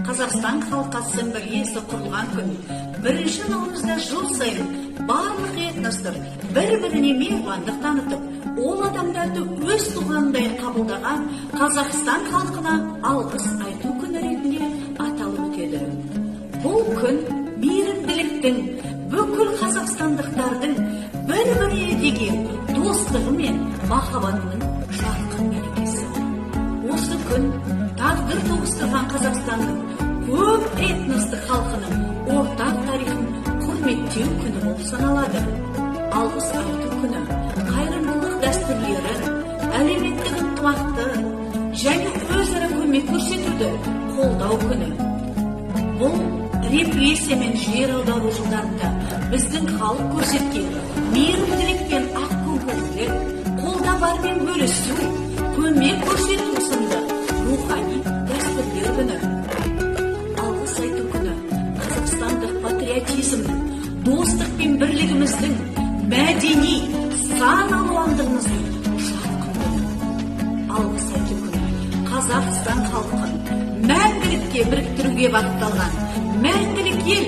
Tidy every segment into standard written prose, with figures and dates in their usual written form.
Қазақстан Халқы Ассамблеясы құрылған күн. 1 наурызда жыл сайын барлық этностар бір-біріне мейірбандық танытып, ол адамдарды өз туғанындай қабылдаған Қазақстан халқына алғыс айту күні ретінде аталып өтеді. Бұл күн мейірімділіктің, бүкіл қазақстандықтардың бір-біріне деген достығы мен махаббатының жарқын мерекесі. Осы күн тағдыр тоғыстырған Қазақстанның көп этносты халқының ортақ тарихын құрметтеу күні болып саналады. Алғыс айту күні қайырымдылық дәстүрлерін, әлеуметтік ынтымақты және өзара көмек көрсетуді қолдау күні. Бұл репрессия мен жер аудару жылдарында біздің халық көрсеткен мейірімділік пен ақкөңілділік, қолда бармен бөлісу, көмек көрсету сынды рухани дәстүрлер күні. Алғыс айту күні қазақстандық патриотизмнің, достық пен бірлігіміздің, мәдени сан алуандығымыздың жарқын күні. Алғыс айту күні Қазақстан халқын мәңгілікке біріктіруге бағытталған «Мәңгілік ел»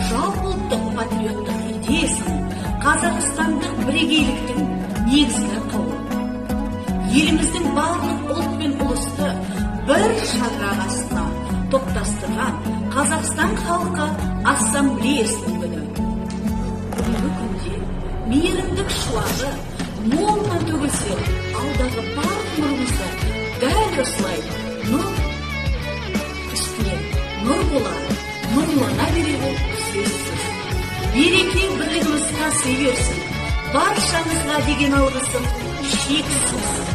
жалпыұлттық патриоттық идеясының, қазақстандық бірегейліктің негізгі арқауы. Еліміздің барлық ұлт пен ұлысты бір шаңырақ астына топтастырған Қазақстан Халқы Ассамблеясының күні. Бүгінгі күнде мейірімдік шуағы молынан төгілсе, алдағы бар ғұмырымызда дәл осылай нұр үстіне нұр бола нұрлана берері сөзсіз. Береке бірлігіміз таси берсін. Баршаңызға деген алғысым шексіз.